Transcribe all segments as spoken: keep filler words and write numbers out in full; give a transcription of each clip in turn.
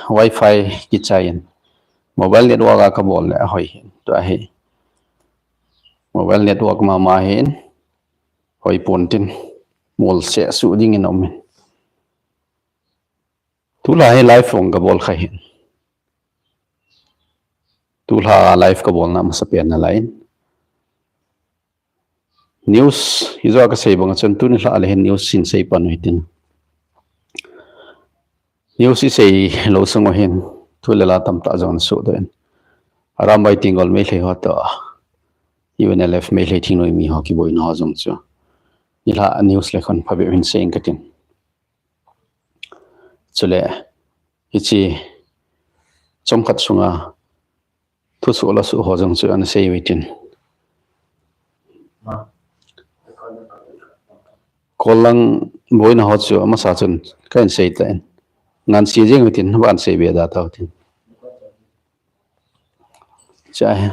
Wi-Fi kichai in, mobile network a kabol le ahoi hin. Tua hi mobile network mama hin, hoi pon tin, mol se su ding in om in. Tulha hi live ong kabol kha hin. Tulha live kabolna masapen na lai in. News, hijo kasei bang chun tuni lha le hin news sin sei pan u hitin. News isei lou sung u hin, thu le la tamtah jong su doh in. Arambai Tenggol Meitei ho toh, U N L F Meitei thingnoimi ho kiboina ho jong chu. Nilha news le khun phabep hin sei ing katin. Chule, hiche, chomkhat sunga, thusoh lasoh ho jong chu ana sei u hitin. Kollang boina ho chu amasa chun kahin sei tan. Ngan sei jeng u hitin, ban sei be da tau hitin. Cha he.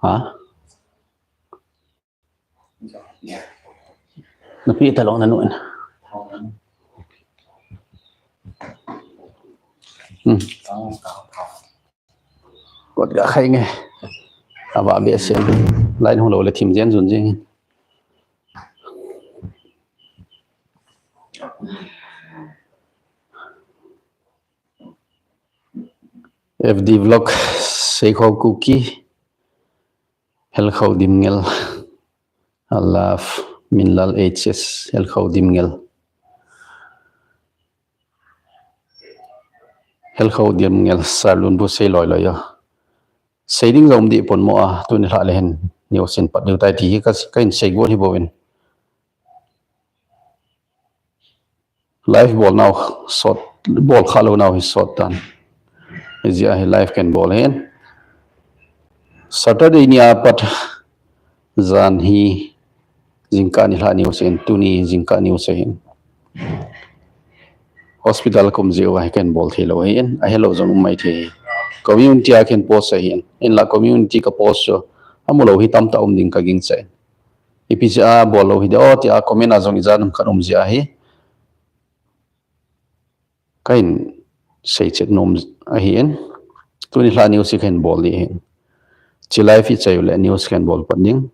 Ha? Napi talong na nuan. Hmm. Kot ga khai nge. Aba be sen. Line hung lou le thim jen jun jeng. F D Vlog, Seikho Kuki, Helkho Dimngel, Alaf, Minlal H S, Helkho Dimngel. Helkho Dimngel, Sarlun bu sei loi loi yo. Sei ding jong di pon mo a, tuni lha le hin, news in pat diu tai ti hi ka, kahin sei got hi bou in. Live bol nau sot, bol kha lou nau hi sot tan. Hijeh a hi live kahin bol hin. Saturday ni a pat jan hi jingkah nilhah news ahin, tuni jingkah news ahin. Hospital kum jeh uva hi kahin bol thei lou ahin, ahilou jong um mai thei. Community a kahin post ahin, hinla community ka post chu amu lou hi tamtah um ding ka gingchai. Ipi jeh a bol lou hidem o tia comment a jong ijat ham khat um jeh ahi. Kahin seichet nom ahin. Tuni lha news hi kahin bol ding ahin. Hiche live hi chai uleh news kahin bol pan ding.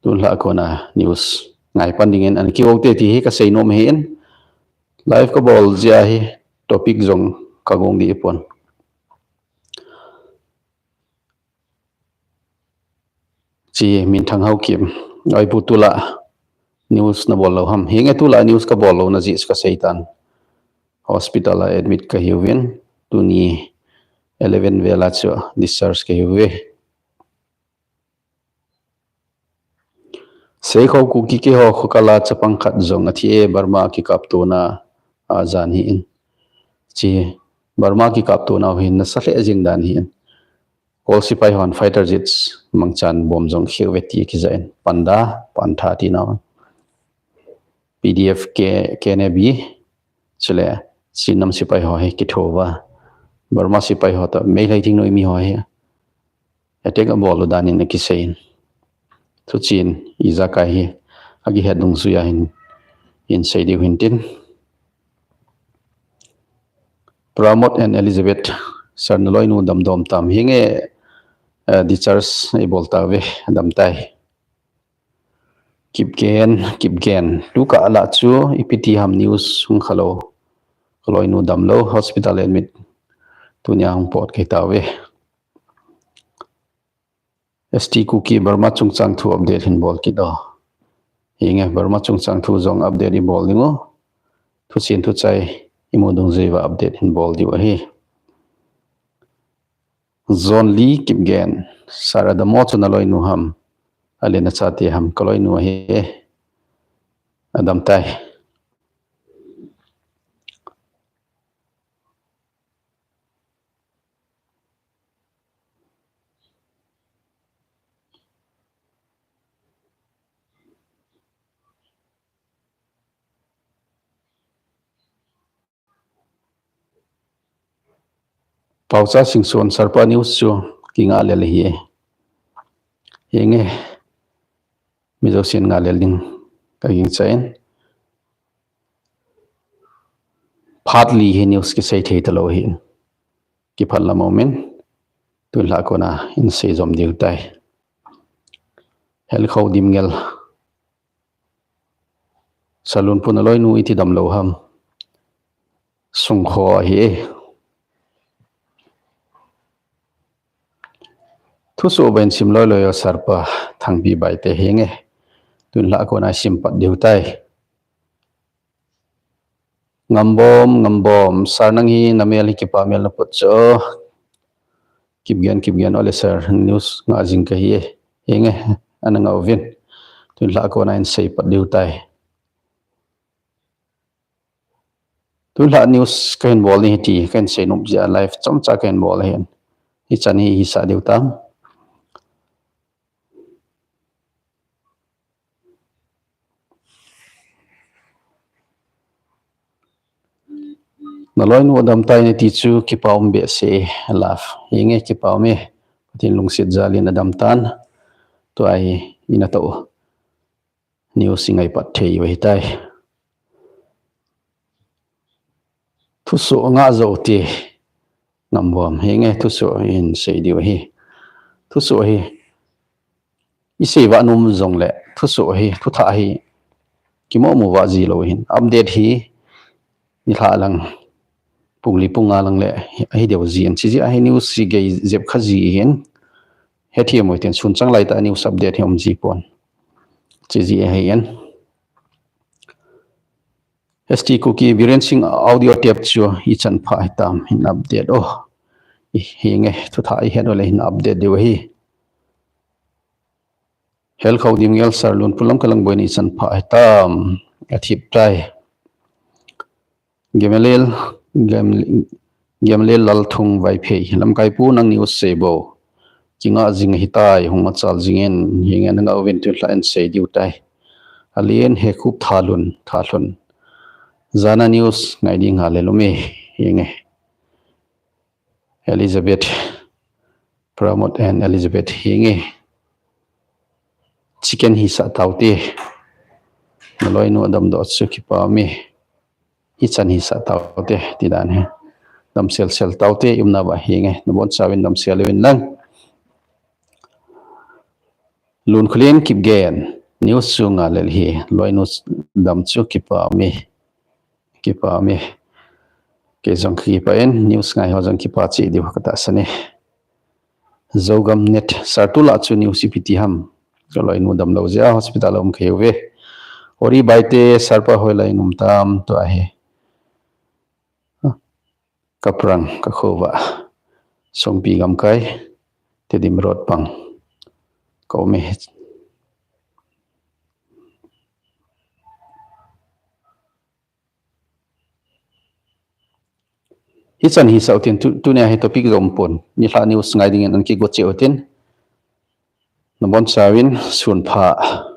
Tuni lha kona news ngai pan dingin ana kigo te ti hi kasei nom ahin. Live kabol jeh ahi, topic jong kagong ding ahipon. Chi Minthang Haokip, oi pu, tulai news nabol lou ham? Hinge, tulai news kabol louna jeh chu kasei tan. Hospital a admit kahiuvin, tuni eleven vel a chu discharge kahiuve. Seikho Kuki, keiho khokal a chapang khat jong athi e, Burma kikaptona a jan ahin. Chi Burma kikaptona u hin nasa lheh jing dan ahin. Kol sepai hon fighter jets mangchan bomb jong kheu ve ti kijah in. Panda, Pantha tina. P D F, K-, K N A B, chule Chin nam sepai ho hi kitho uva, Burma sepai ho toh Meitei thingnoimi ho hi attack abol u dan in akisei in. Thuchen ijakai hi akihet dungjuia hin, hin sei diu hintin. Pramod and Elizabeth, sir naloinu damdom tam? Hinge, eh, discharge eibol tauve, damtai. Kipgen, Kipgen. Tukah lah chu ipi ti ham news hung khalou. Kaloinu damlou, hospital admit. Tunia hung pot kei tauve. S T Kuki, Burma chungchang thu update hin bol kit o. Hinge, Burma chungchang thu jong update ibol ding u. Thuchen thuchai imu dungjui uva update hin bol diu ahi. John Lee Kipgen, sir adamo chu naloinu ham, ale nachate ham? Kaloinu ahi, adamtai. Paocha Singson, sir pa news chu kingah lel ahi e. Hinge, Mi jousen ngai lel ding kagingchan. Phat li hi news kisei thei talou hin. Kiphat lam a um in. Tun lha kona hin sei jom diu tai. Helkhou Dimngel. Salun pun aloinu iti damlou ham. Sungkho ahi e. Thusoh bou in sim loi loi o Sarpa Thangpi Baite hinge. Tun lha kona sim pat diu tai. Ngambom, Ngambom, Sar nang hi namel hi kipa mel na put cho. Kipgen, Kipgen, ole Sar, news nga jing kahi e. Hinge, ana nga uvin. Tun lha kona hin sei pat diu tai. Tun lha news kahin bol ni hiti, kahin sei nom jia live chomcha kahin bol hin. Hichan hi hisa diu tam. Naloinu adam tai nati chu kipa um behseh love. Hinge kipa um e. Pathen lungset jal in adam tan. Tua hi ina to. News hi ngai pat thei u ahitai. Thusoh nga jou te. Ngambom hinge thusoh hin sei diu ahi. Thusoh hi. I sei va nom jongle. Thusoh hi. Thutha hi. Kimo mo va ji lou hin. Update hi. Nilhah lang. Pung li pung nga lang le. Ahi deu jin. Chiji ahi news hi gei jep kha ji hin. Hethiam u hitin sun chang lai ta news update hi um ji pon. Chiji ahi en. S T Kuki Biren Singh audio tape chu ichan pha hitam hin update o. Hinge thutha ihet ole hin update diu ahi. Helkhou Dimngel Sar Lunpun Lamka Langboi in ichan pha hitam. Athip tai. Gemelel, Gem-, Gemelel Lalthung Vaiphei. Lamkai pu nang news sei bou. Kinga jing hitai, hung machal jing in, hinge nanga uvin tun lha in sei diu tai. Alien Hekhup Thalun, Thalun. Jana news ngai ding ha le lum e, hinge. Elizabeth, Pramod and Elizabeth hinge. Chicken hisa taute. Naloinu adam doh chu kipa um e. Hichan hisa taute, ti dan hi. Damsel sel taute, i umna va hinge. Nabon chauvin damsel uvin lang. Lunkhulen Kipgen. News chu nga lel hi. Loinu dam chu kipa um e. Kipa um e. Kei jong kipa in news ngai ho jong kipa cheh diu katahsan e. Zogam net Sar tula chu news ipi ti ham. Kaloinu damlou jeh a hospital a um kahiuve. Ori Baite Sarpa hoilai in um tam tua hi. Kaprang kakhova. Songpi Gamkai. Tedim Road pang. Ka um e. Hichan hisa utin tu, tunia hi topic jong pon. Nilhah news ngai dingin an kigo cheh utin. Nabon chauvin sun pha.